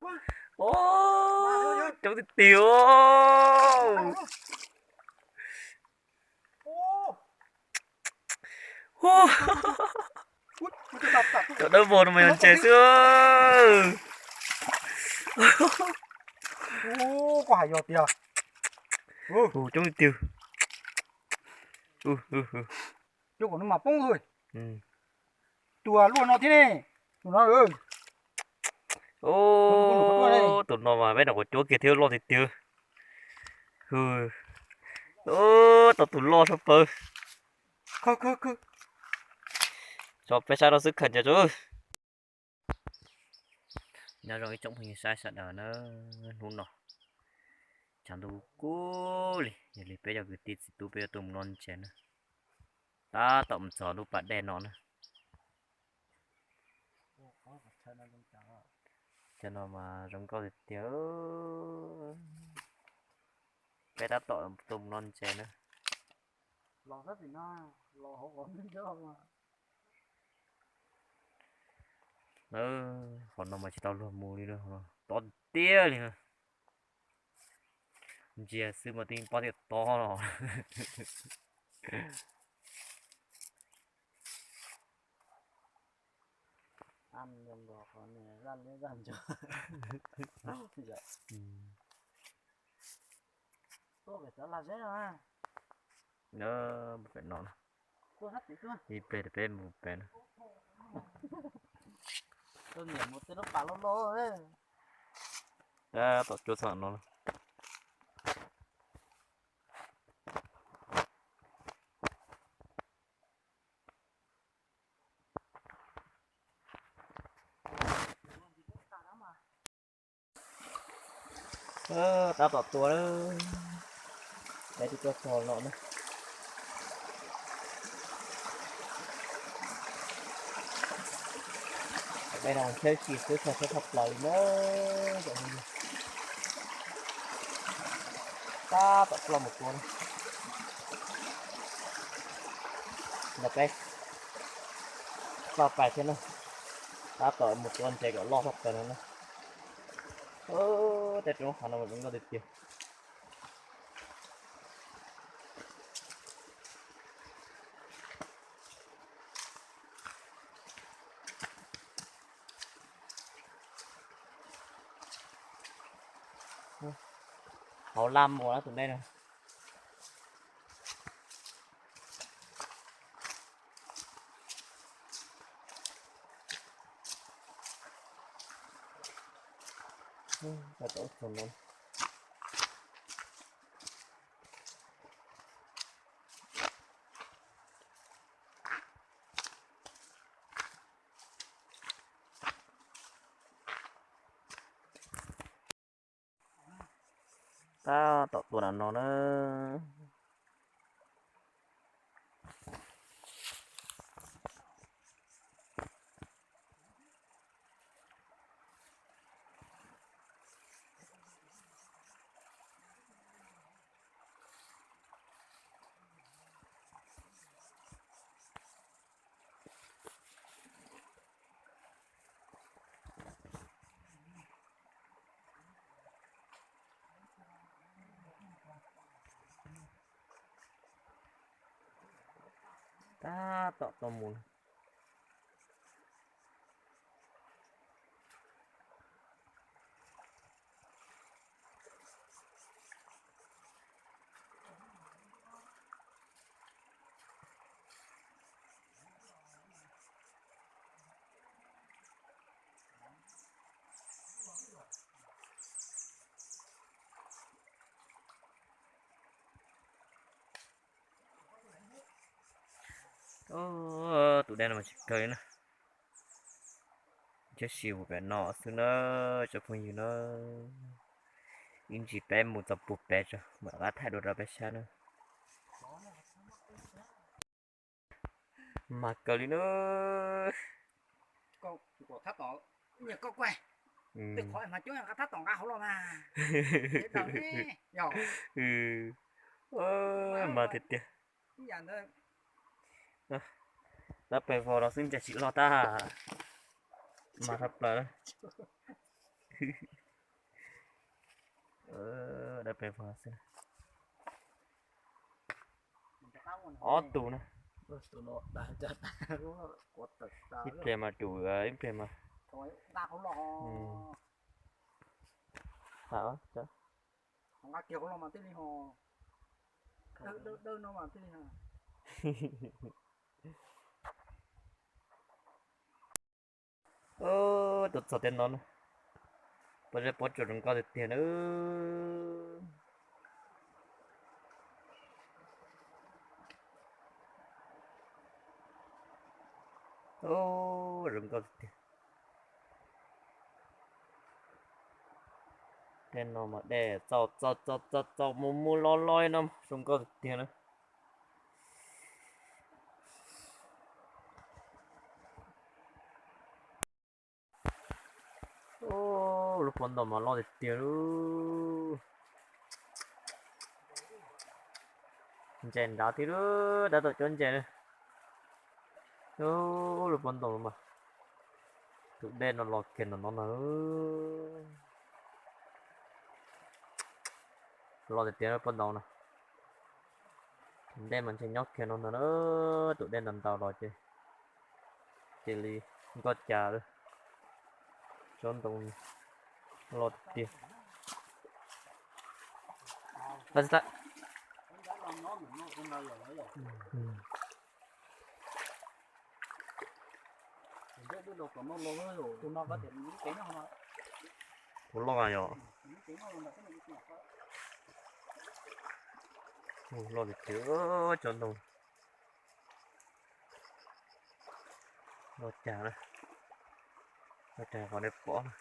Coob tiag tiag. Cov dawb vog no mas yog ntses xwb. Coob tiag tiag. Tus luaj no thiab ne. Tus no mas peb nram quav cuab kiag thiab loj tiag tiag. Tau tus loj tshaj plaws. Tso peb saib rau xwb khaws ntses tso. Nyob zoo ib tsoom phooj ywg saib sawv daws na, hnub no tshav ntuj kub li, yog li peb cov kwv tij txiv tub peb yuav tuaj mus noj ntses na. Tab tom mus txog lub pas dej no na. Cov no mas zoo nkauj tiag tiag. Peb tab tom tuaj mus noj ntses na. Qhov no mas tsis tau luag mus li, tob tiag li. Ntsia xwb mas twb pob tiaj tob los. Mus pem no, ib pliag peb mus pem no. Tab tom cuab txog no. Tab tom tua, peb twb tuaj txog no na. Peb no thiab tsis xwb txog thiab tshaj plaws li na. Tab tom ploj mus tua na. Ntawm peb ploj pais thiab na. Tab tom mus tua ntses kom loj tshaj plaws no na. Tej roob hav no zoo nkauj tiag tiag. Hauv laj mus na tus dej no. Tab tom tua nram no na. Tab tom tuaj mus. Tus dej no mas tsis kawg li na. Thiab si mus pem no xwb na, cov phooj ywg na. Ib ntsis peb mus txog puag pem tso mam rov qab thaij dua rau peb saib na. Mas kawg li na. Mas tiag tiag. Tab pes vog los xwb ntses tsis loj tag. Mas tshaj plaws. twb dawb pes vog xwb. Ob tug na. Ib pliag mas tus, ib pliag mas. Tuaj txog tej no na, pob zeb pob tsuas zoo nkauj tiag tiag na. Zoo nkauj tiag tiag. Tej no mas dej txaus txaus txaus txaus mus mus los los no zoo nkauj tiag tiag na. Lub pob ntoo mas loj tiag tiag lub. Ntses nrad thiab lub, dab tau cuab ntses na. Lub pob ntoo mas tus dej no los kiag no no na. Loj tiag tiag lub pob ntoo no. Tus dej mas ntshe nyob kiag no ntag na, tus dej ntau ntau los ces cia li nkoj cas lawm. Tsob ntoo loj tiag tiag. Kuv loj yog. Loj tiag tiag tsob ntoo. Loj cas na, loj cas qhov nej pom na.